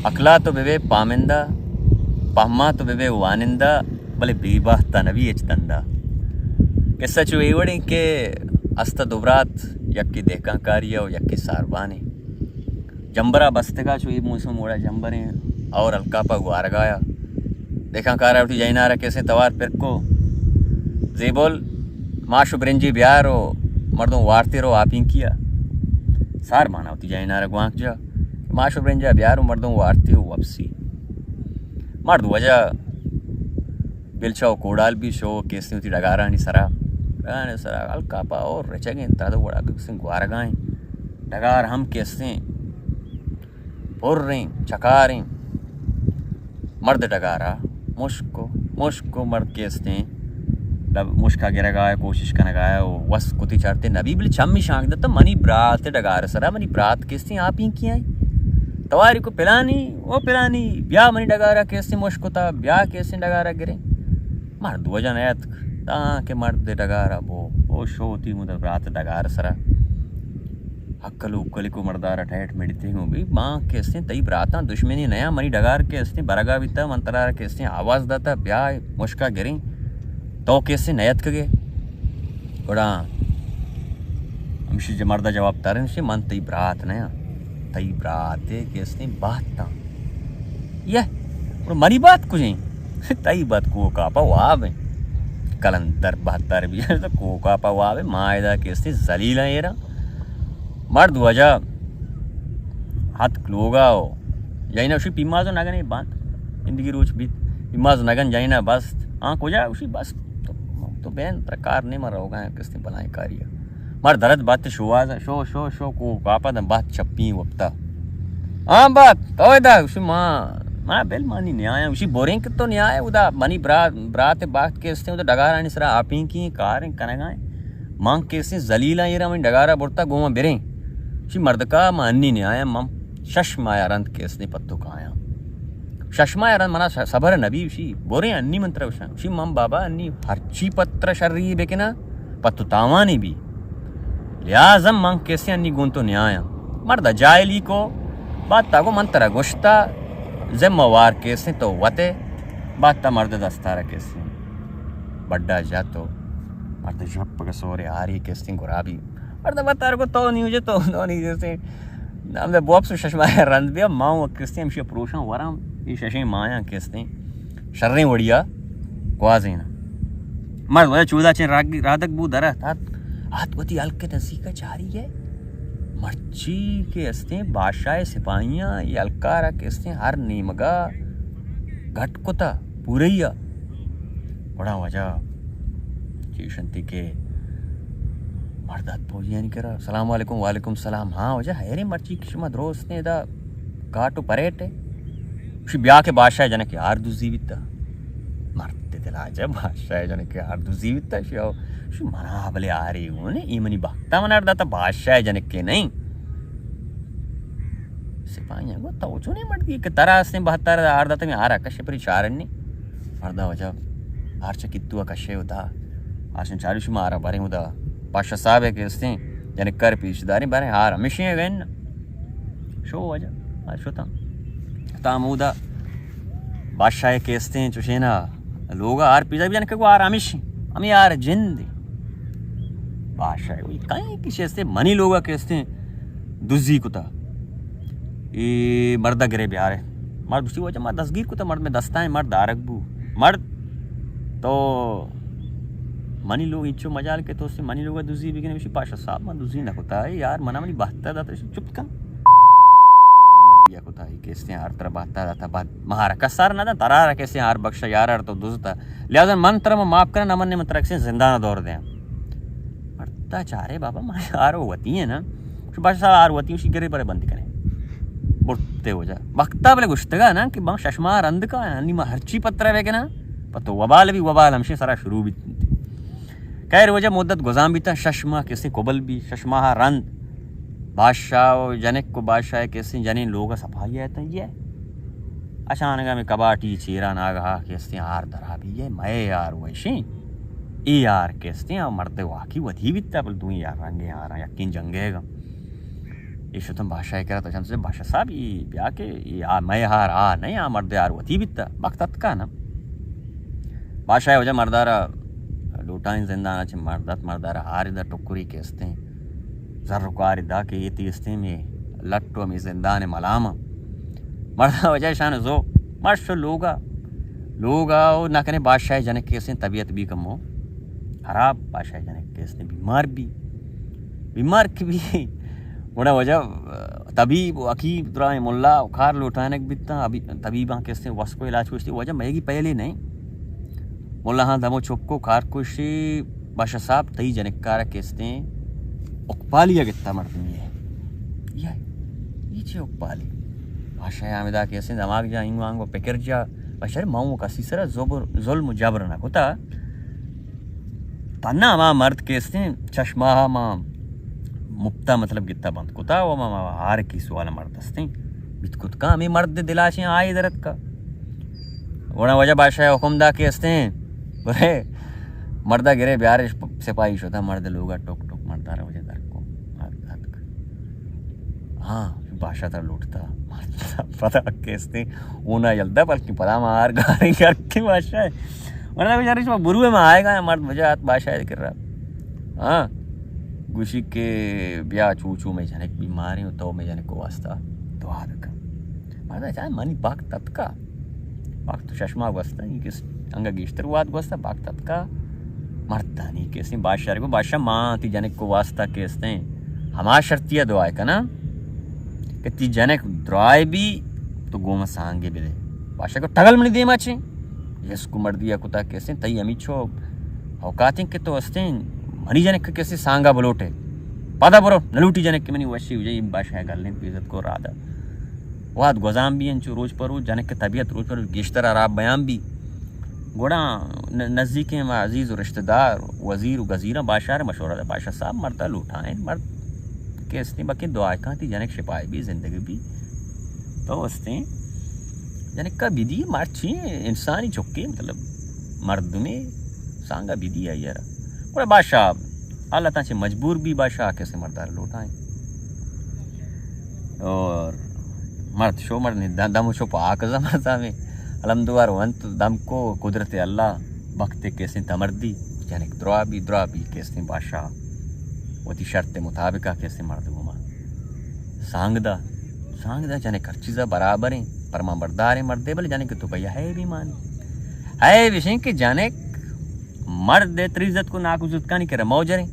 عقلا تو ببے پامندہ، پہما تو ببے وانندہ، بلے بے بہتا نبی ہچ دندا۔ قصہ چو اے وڑیں کہ استا دو برات، یکے دہکان کاری و یکے ساربانے۔ جمبرا بستگا، چو اے موسم وڑا جمبریں اور الکاپا گوارگایا۔ دہکان کارا وتی جائنارا کیسیں توار پرکو، زیبول، ماش و برنجی بیار و مردم وارتی رو آپینکیا۔ ساربانا وتی جائنارا گوانک جا، ماش و برنجا بیار و مردم وارتی و وپسی۔ مرد وجہ بلچا و کوڑال بی، شو کیسیں وتی ڈگارانی سرا، ڈگارانی سرا الکاپا اور رچگیں تاد وڑا کسیں گوارگائیں۔ ڈگار ہم کیسیں پریں، چکاریں۔ مرد ڈگارا مشک و، مشک و مرد کیستیں، مشکا گرگا ہے، کوشش کنگا ہے، و وس کتی چارتے نبی، بلے چمی شانک دتا، منی برات ڈگار سرا، منی برات کیستیں آپینکی آئی۔ تواری کو پلانی، او پلانی، بیا منی ڈگارا کیستیں مشک کتا، بیا کیستیں ڈگارا گریں۔ مرد وجہ نیاتک، تاں کہ مرد ڈگارا بو، او شوتی مدر برات ڈگار سرا۔ ہکل و اکلی کو مردارا ٹیٹ مڑتے ہوں بھی، ماں کہ استیں تئی براتاں دشمنی نیا، منی ڈگار کہ استیں برگا بیتا، من ترا کہ استیں آواز داتا، بیا مشکا گریں، تو کہ استیں نیتکگے۔ گڑا ہمشی ج-، مردا جواب ترن شی، من تئی برات نیا، تئی براتے کہ استیں بہتاں۔ یہ، گڑا منی بات کجیں؟ تئی بات کوکا پا واب ہیں۔ کلندر بہتر بھی ہے، تو کوکا پا واب ہیں، ما ادا کہ استیں ذلیلاں ایرا۔ مرد وجہ ہتک لوگا و جائنا اشی پیماز و نگنے بانت۔ زندگی روچ بیت۔ پیماز نگن جائنا بست۔ ہاں، کجا اشی بست؟ تو، تو بین ترا کار نہیں، من روگا ہیں کستے بلائیں کاری ہے۔ مرد درد بات شواز، شو، شو، شو، کو کاپا دن بات چپی وقتا۔ ہاں بات، تو ادا اشی ماں، ماں بل مانی نیایا، اشی بوریں کہ تو نیایا، ادا منی برات، برات بات کے استے، ادا ڈگارانی سرا آپیں کی کاریں کنگائیں۔ من کیسیں ذلیلاں ایرا من ڈگارا برتا گوما بریں۔ شی مردکا من انی نیایا، من شش ماہ رند کیسیں پتو کایاں۔ شش ماہ رند منا س-، صبر نبی، شی بورے انی من ترا وشاں۔ شی من بابا انی ہرچی پتر شری بکنا، پتو تاوانی بی۔ لہذا من کیسیں انی گون تو نیایاں۔ مرد جاہلی کو، بات تا گو من ترا گوشتا، ذمہ وار کیسیں تو وتے، بات تا مرد دستارا کیسیں۔ بڈا جا تو، مرد جھپ گسورے آری کیسیں گرابی۔ مرد بتار کو تو نیوجے تو، تو نیوجے۔ ہمدا بوپس شش ماہ رند بیا، ما و کستیں ہمشی پروشاں وراں، یہ ششیں مایاں کستیں شریں وڑیا گوازین۔ مرد وجہ چودا چیں راگ-، رادک بو در ات، ات وتی ہلک نزیک چاری ہے۔ مرچی کہ استیں بادشاہ سپاہیاں، یہ ہلکارا کہ استیں ہر نیمگا گٹ کتا، پوریا۔ گڑا وجہ چیش انتی کہ مرد ات پوجیانی کرا، سلام علیکم، وعلیکم سلام۔ ہاں وجہ، حیریں مرچی کہ شما درستیں ادا کاٹ و پریٹ ہے۔ شی بیا کہ بادشاہ جنک یار دوزی بیتا۔ مرد دلا جا بادشاہ جنک یار دوزی بیتا۔ شی او، شی منا بلے آری گونے، ای منی بختا من اڑ داتا بادشاہ جنک کے نہیں۔ سپاہیاں گو، تو چونے مردی کہ ترا استیں بہتر آر داتا میں آرا کشے پری چارنی۔ مردا وجہ آر چہ کتو کشے ہوتا۔ آشن چاروشی مارا باریں ہوتا۔ پاشا صاحب ہے کہ استیں، یعنی کر پیش داریں باریں ہار ہمیشی گئن۔ شو وجہ، آ شو تام۔ تام ہوتا بادشاہ کے استیں چوشینا لوگا ہار پیدا بھی جن کہ گو ہار ہمیشی، ہمیں ہار جند۔ بادشاہ وہی کہیں کسی استیں منی لوگا کے استیں دزی کتا۔ اے مردا گرے بیارے۔ مرد گوشتی، واجہ ما دستگیر کتا، مرد میں دستائیں، مرد دارگ بو۔ مرد تو منی لوگ انچو مجال کہ تو سے منی لوگ دزی بگنے، بشی پاشا صاحب من دزی نہ کتا۔ اے یار منا منی بہتا داتا، چپ کن۔ مردیا کتا، اے کیسے ہر طرح بہتا داتا، بعد مہارا کسار نہ دا، ترارا کیسے ہر بخشا یار ہر تو دزتا۔ لہذا من ترا معاف کرنا، نہ من نے من ترا کسے زندان دور دیں۔ مردا چارے بابا، ما یار وتی ہیں نا۔ شو بادشاہ صاحب آر وتی شی گرے پرے بند کنے۔ برتے ہو جا۔ وقتا بلے گشتگا نا کہ ما شش ماہ رند کا، یعنی ما ہرچی پترا بے کنا، پتو وبال بھی وبال ہمشے سرا شروع بھی۔ خیر وجہ مدت گزان بیتا، شش ماہ کسے قبل بھی، شش ماہ رند۔ بادشاہ و جنک کو بادشاہ کسے جنین لوگ سپاہی ہے تن یہ۔ اچانک ہمیں کباٹی چیرا ناگہا کسے ہار درا بھی یہ، مئے یار ویشیں۔ اے یار کسے مرد واقعی ودی بیتا، بل دوئیں یار رنگیں ہاراں یقین جنگے گا۔ اے شتن بادشاہ کرا، تو چند بادشاہ صاحب، اے بیا کہ اے آ مئے ہار آ نہ، آ مرد ہار وتی بیتا، بخت اتکا نا۔ بادشاہ وجہ مردارا لوٹائیں زندانا چہ مردت، مردارا ہار دا ٹکری کہ استیں، زر و کاری دا کہ اے تی استیں میں لٹو میں زندان ملاما۔ مردا وجہ شان زو مرش لوگا، لوگا او نہ کنے بادشاہ جنک کہ استیں طبیعت بی کمو خراب، بادشاہ جنک کہ استیں بیمار بی، بیمار کہ بی گڑا وجہ طبیب و حکیم درائیں ملا و کار لوٹائنگ بیتاں، ابھی طبیباں کہ استیں وس کو علاج کو اشتی، وجہ مئیگی پہلے نہیں۔ ملا ہاں دمو چپ کو کار کو اشی، بادشاہ صاحب تئی جنکارا کہ استیں اقبالی گتا مردمی ہے۔ یہ، یہ چی اقبالی؟ بادشاہ آمدا کہ استیں دماغ جا، اینگ وانگ و پکر جا، بادشاہ ما اوں کسی سرا زبر، ظلم و جبر نہ کتا۔ تنا ہما مرد کہ استیں چشمہ ما مپتا مطلب گتا بند کتا و ما، ما ہار کی سوال مرد استیں بیت کت کا، ہمیں مرد دلاشیں آئی درت کا۔ گڑا وجہ بادشاہ حکم دا کہ استیں، برے مردا گرے بیارش۔ سپاہی شتا، مرد لوگا ٹک ٹک مردا را وجہ در کو۔ ہاں، بادشاہ ترا لوٹتا۔ پدا کہ استیں اونا یلدا، بلکہ پدا ما ہار گاریں کر کے بادشاہ۔ مردا بیچارے شما بروے ما آئے گا، مرد وجہ آت بادشاہ کرا۔ ہاں، گوشی کہ بیا چو چو میں جنک بیماریں و تو میں جنک کو واسطہ دعا بکن۔ مردا چاہے منی بخت اتکا۔ بخت و چشما گوستا، انگا گیشتر واد گوستا، بخت اتکا۔ مردانی کہ استیں بادشاہ کو، بادشاہ ما تی جنک کو واسطہ کہ استیں ہما شرطیہ دعائے کنا کہ تی جنک درائے بی تو گوما سانگے بدے۔ بادشاہ کو ٹگل منی دیما چیں؟ یس کو مردیا کتا کہ استیں تئی ہمیچو اوقاتیں کہ تو استیں منی جنک کہ استیں سانگا بلوٹے۔ پدا برو، نلوٹی جنک کہ منی وشی وجہ۔ بادشاہ گلیں بیزت کو رادا۔ واد گوزان بی انچو روچ پر روچ، جنک کہ طبیعت روچ پر روچ گیشتر خراب بیان بی۔ گڑا ن-، نزیکیں ما عزیز و رشتہ دار، وزیر و گزیراں بادشاہ را مشورہ دا، بادشاہ صاحب مردا لوٹائیں، مرد کہ استیں بکیں دعا کاں تی جنک شپائی بی، زندگی بی۔ تو استیں جنکا بدی، مرچی انسانی چکے، مطلب مردمے سانگا بدی آئی را۔ گڑا بادشاہ اللہ تاں چہ مجبور بی، بادشاہ کہ استیں مردار لوٹائیں۔ اور مرد شو، مرد نے دم، دم شو پاک زمانہ میں علم دوار ونت دم کو قدرت اللہ بخت کہ استیں تمردی، جنک درا بی، درا بی کہ استیں بادشاہ وتی شرط مطابق کہ استیں مرد گوما سانگ دا، سانگ دا جنک ہر چیزا برابر ہیں، پرما بردار ہیں مردے، بلے جنک تو بھیا ہے بی مانی۔ ہے بشیں کہ جنک مرد ء تریزت کو ناکو زتکانی کرا موجریں،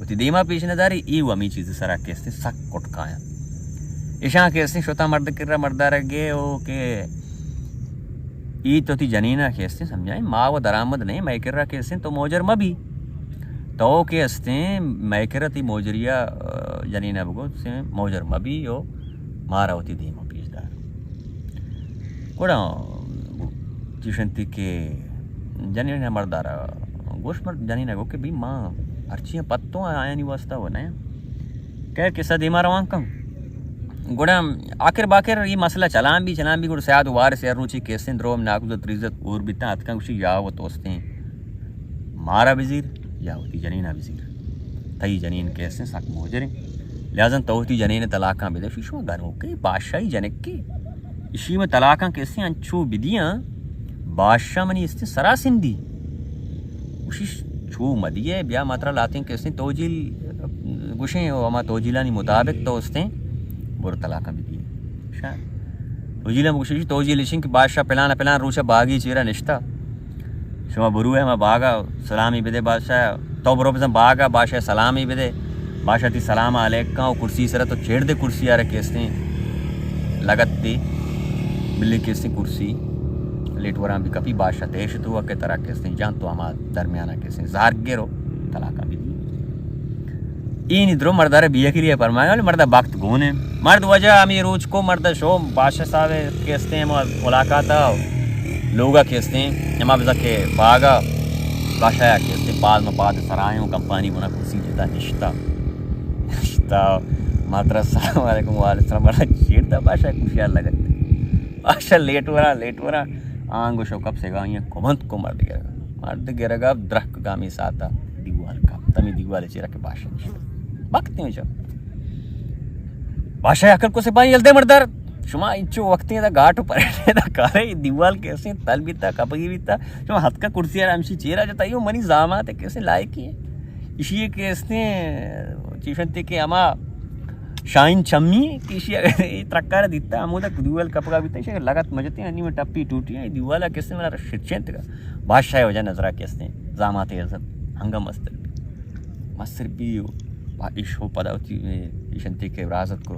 وتی دیما پیش نہ داری، ای و ہمی چیز سرا کہ استیں سک کٹکایاں۔ ایشاں کہ استیں شتا مرد کرا، مردارا گے او کہ ای تو تی جنینا کہ استیں سمجھائیں، ما و درآمد نہیں، مئے کرا کہ استیں تو موجر مبی۔ تو کہ استیں مئے کرا تی موجریا، آ، جنینا بگو، استیں موجر مبی او مارا وتی دیما پیش دار۔ گڑا چیشنتی کہ جنین ء مردارا گوش، مرد جنین ء گو کہ بی ما ہرچی پتو آیانی واسطہ و نہ۔ خیر، قصہ دیما روان کن۔ گڑا آخر باخر یہ مسئلہ چلان بی، چلان بی، گڑا سیاد وارث ہر روچی کہ استیں درو ناکوزت ریزت اور بیتاں، اتکاں گوشی یا و تو استیں مارا بزیر یا وتی جنینا بزیر۔ تئی جنین کہ استیں سک موجریں، لہذا تو وتی جنین طلاقاں بدے۔ شما گنوکے بادشاہی جنکے، اشی میں طلاقاں کہ استیں انچو بدیاں، بادشاہ منی استیں سرا سندی۔ گوشی چو مدیے، بیا ما ترا لاتیں کہ استیں توجیل گوشیں، و ہما توجیلانی مطابق تو استیں برو طلاقاں بدیے۔ شاید توجیل ہم گوشی، توجیل اشیں کہ بادشاہ پلان پلان روچ باگی چیرا نشتا۔ شما بروئے ہما باگا سلامی بدے بادشاہ، تو برو بزن باگا بادشاہ سلامی بدے۔ بادشاہ تی سلام علیکاں و کرسی سرا تو چیڑ دے، کرسی آرا کہ استیں لگت دی، بلی کہ استیں کرسی لیٹ وراں بی کپی، بادشاہ تیش تو کہ ترا کہ استیں جان تو ہما درمیانا کہ استیں زار گرو طلاقا بی دی۔ اینی درو مردارے بی یکی لیے پرمائے، ولی مردا بخت گونے۔ مرد وجہ ہمی روچ کو مرد شو بادشاہ صاحب کہ استیں ما ملاقات لوگا کہ استیں، اما بزا کہ باگا بادشاہ کہ استیں پاد ما پاد سرائیں و کمپانی بنا کرسی جتا نشتا۔ نشتا۔ ماترا السلام علیکم، وعلیکم السلام، مرد چیر دا بادشاہ خوشیار لگت۔ بادشاہ لیٹ ورا، لیٹ ورا، آنگو شو کپ سے گائیں کمنت کو مرد گرگا۔ مرد گرگا درک گامی ساتا دیوال کا۔ تمی دیوال چیرا کہ بادشاہ نشتا۔ بخت میں چا۔ بادشاہ عقل کو سپاہی یل دے مردار، شما انچو وقتی دا گاٹ و پریشے دا کارے، دیوال کیسے تل بیتا، کپگی بیتا، شما ہتکا کرسی آرا ہمشی چیرا جتا، یو منی زامات کیسے لائقی ہے۔ اشی کیسے چیشنتے کہ ہما شاہین چمی کہ اشی ترکار دیتا، ہمودا دیوال کپگا بیتا، اشی لگت مجتے، انی میں ٹپی ٹوٹی ہے، دیوالا کیسے منا شچینت کا۔ بادشاہ وجہ نظرہ کیسے زامات عزت ہنگا مستر بی۔ مستر بی و با ایشو پدا وتی ایشنتے کہ راز ات کو،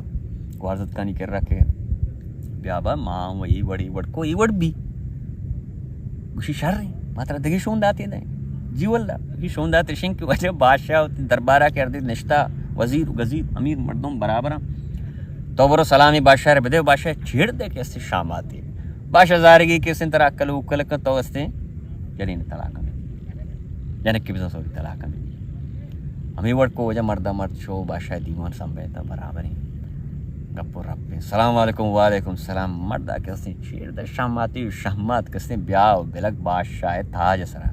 گوارزتکانی کرا کہ بیا با ما ہوں ای وڑ، ای وڑ کو، ای وڑ بی۔ گوشی شر ہیں، ما ترا دگہ شون داتے دیں۔ جی واللہ، گوشی شون داتے شنگ کہ وجہ بادشاہ وتی دربارہ کہ اردے نشتا، وزیر و گزیر، امیر مردم برابر ہیں۔ تو برو سلامی بادشاہ رے بدے، بادشاہ چھیڑ دے کہ اسے شاماتے۔ بادشاہ زارگی کہ اسے ترا عقل و عقل کن تو اسے جنین طلاق ہمیں۔ جنک کی بزن سوری طلاق ہمیں۔ ہمیں وڑ کو وجہ مردہ مرد شو بادشاہ دیوان سنبھیتا برابر ہیں۔ گپ و رپ ہیں۔ سلام علیکم، وعلیکم سلام۔ مردہ کسے چیر دے شہماتی و شہمات کسے بیا و بلک بادشاہ تاج سرا۔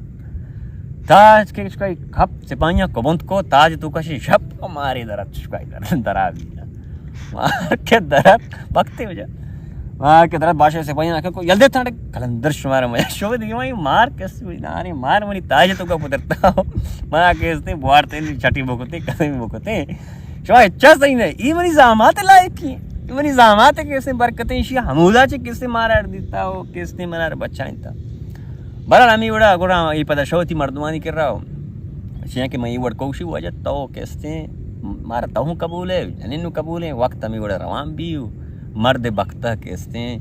تاج کے چکائی کھپ سپاہیاں کبنت کو تاج تو کشی شپ کو ماری درت چکائی در-، درا بھی۔ مار کے درت بکتے وجہ۔ مار کے درت بادشاہ سپاہیاں کہ کو یل دے تھا قلندر شمار مجا شو دیگه مار کس بھی نہ آنے مار منی تاج تو کا پدرتا۔ مار کے استے بوارتے چھٹی بکتے کسے بھی بکتے۔ شما اچھا صحیح نہیں، ای منی زامات لائق کی، ای منی زامات کیسے برکتیں شی ہمودا چے کیسے مارا دیتا ہو، کیسے منا بچائینتا۔ برحال ہمیں وڑا گڑا ای پدا شوتی مردمانی کر رہا ہو۔ چیا کہ میں ای وڑ کوشی وجہ تو کیسے مارا تو قبول ہے، جنین نو قبول ہے، وقت ہمیں وڑا روان بھی ہو۔ مرد بختہ کیسے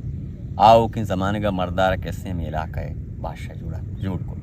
آؤ کہ زمانگا مردار کیسے میلا کئے بادشاہ جوڑا، جوڑ کو۔